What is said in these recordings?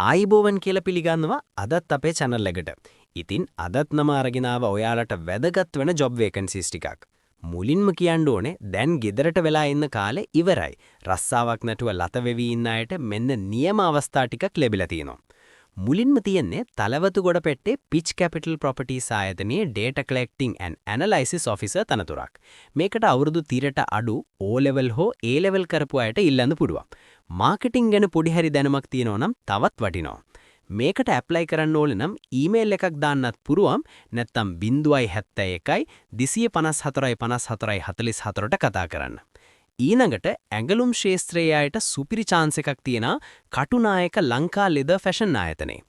ආයුබෝවන් කියලා පිළිගන්නවා අදත් අපේ channel එකට. ඉතින් අදත් මම අරගෙන ආව ඔයාලට වැදගත් වෙන ජොබ් වේකන්සිස් ටිකක්. මුලින්ම කියන්න ඕනේ, දැන් ගෙදරට වෙලා ඉන්න කාලේ ඉවරයි. රස්සාවක් නැතුව ලත වෙවි ඉන්න අයට මෙන්න නියම අවස්ථා ටිකක් ලැබිලා තියෙනවා. මුලින්ම තියෙන්නේ තලවතුගොඩ පෙට්ටේ පිච් කැපිටල් ප්‍රොපර්ටිස් ආයතනයේ Data Collecting and Analysis Officer තනතුරක්. මේකට අවුරුදු 30ට අඩු, O level හෝ A level කරපු අයට ඉල්ලන්න පුළුවන්. මාකටිං ගැන පොඩි හරි දැනුමක් තියෙනවා නම් තවත් වටිනවා. මේකට ඇප්ලයි කරන්න ඕනේ නම් ඊමේල් එකක් දාන්නත් පුළුවන්, නැත්නම් 071 254 54 44ට කතා කරන්න. ඊළඟට ඇඟලුම් ක්ෂේත්‍රයේ අයට සුපිරි චාන්ස් එකක් තියෙනවා කටුනායක ලංකා ලෙදර් ෆැෂන් ආයතනයේ.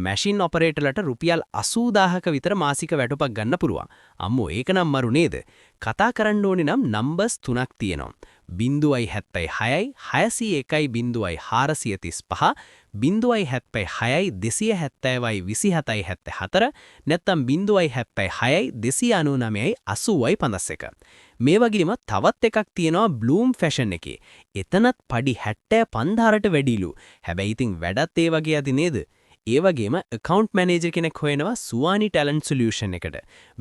මැෂින් ඔපරේටර්ලට රුපියල් 80,000ක විතර මාසික වැටුපක් ගන්න පුළුවන්. අම්මෝ, ඒක නම් මරු නේද? කතා කරන්න ඕනේ නම් නම්බර්ස් තුනක් තියෙනවා. 076යි 601 0435, 076යි 270යි 27යි 74, නැත්නම් 076යි 299යි 80යි 51. මේ වගේම තවත් එකක් තියෙනවා බ්ලූම් ෆැෂන් එකේ. එතනත් පඩි 75,000ට වැඩිලු. හැබැයි ඉතින් වැඩත් ඒ වගේ ඇති නේද? ඒ වගේම ඇකවුන්ට් මැනේජර් කෙනෙක් හොයනවා සුවානි ටැලන්ට් සොලියුෂන් එකට.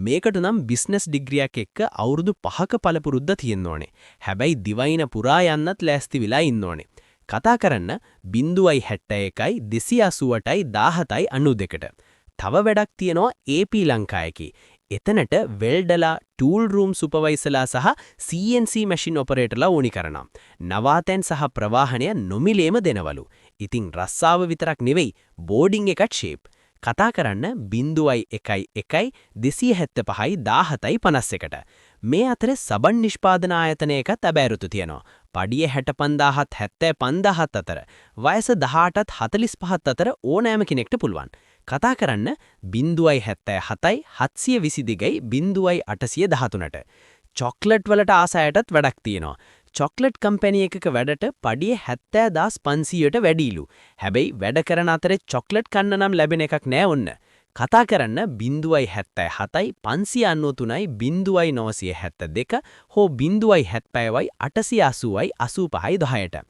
මේකට නම් බිස්නස් ඩිග්‍රියක් එක්ක අවුරුදු 5ක පළපුරුද්ද තියෙන්න ඕනේ. හැබැයි දිවයින පුරා යන්නත් ලෑස්ති වෙලා ඉන්න ඕනේ. කතා කරන්න 071යි 288යි 17යි 92ට. තව වැඩක් තියෙනවා AP Lanka එකේ. එතනට වෙල්ඩලා, ටූල් රූම් සුපර්වයිසර්ලා සහ CNC machine ඔපරේටර්ලා ඕනි කරනවා. නවාතැන් සහ ප්‍රවාහනය නොමිලේම දෙනවලු. ඉතින් රස්සාව විතරක් නෙවෙයි, බෝඩින් එකත් ෂේප්. කතා කරන්න 011 275යි 17යි 51ට. මේ අතරේ සබන් නිෂ්පාදන ආයතනයකත් ඇබෑරුතු තියෙනවා. පඩිය 65,000ත් 75,000ත් අතර. වයස 18ත් 45ත් අතර ඕනෑම කෙනෙක්ට පුළුවන්. කතා කරන්න 077යි 722යි 0813ට. චොක්ලට් වලට ආස අයටත් වැඩක් තියෙනවා. චොක්ලට් කම්පැනි එකක වැඩට පඩිය 70,500ට වැඩිලු. හැබැයි වැඩ කරන අතරේ චොක්ලට් කන්න නම් ලැබෙන එකක් නෑ ඔන්න. කතා කරන්න 077යි 593යි 0972 හෝ 070යි 880යි 85යි 10ට.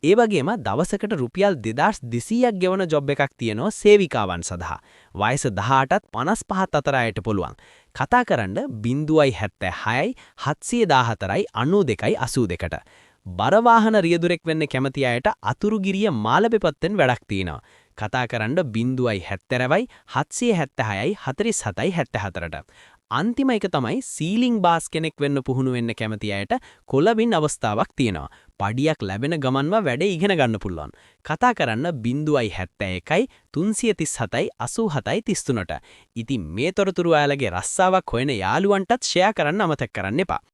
ඒ වගේම දවසකට රුපියල් 2200ක් ගෙවන ජොබ් එකක් තියෙනවා සේවිකාවන් සඳහා. වයස 18ත් 55ත් අතර අයට පුළුවන්. කතා කරන්න 076යි 714යි 92යි 82ට. බර වාහන රියදුරෙක් වෙන්න කැමති අයට අතුරුගිරිය මාලබෙපත්තෙන් වැඩක් තියෙනවා. කතා කරන්න 070යි 776යි 47යි 74ට. අන්තිම එක තමයි සීලිං බාස් කෙනෙක් වෙන්න පුහුණු වෙන්න කැමති අයට කොළඹින් අවස්ථාවක් තියෙනවා. පඩියක් ලැබෙන ගමන්ම වැඩ ඉගෙන ගන්න පුළුවන්. කතා කරන්න 071යි 337යි 87යි 33ට. ඉතින් මේ තොරතුරු ඔයාලගේ රස්සාවක් හොයන යාළුවන්ටත් ෂෙයා කරන්න අමතක කරන්න එපා.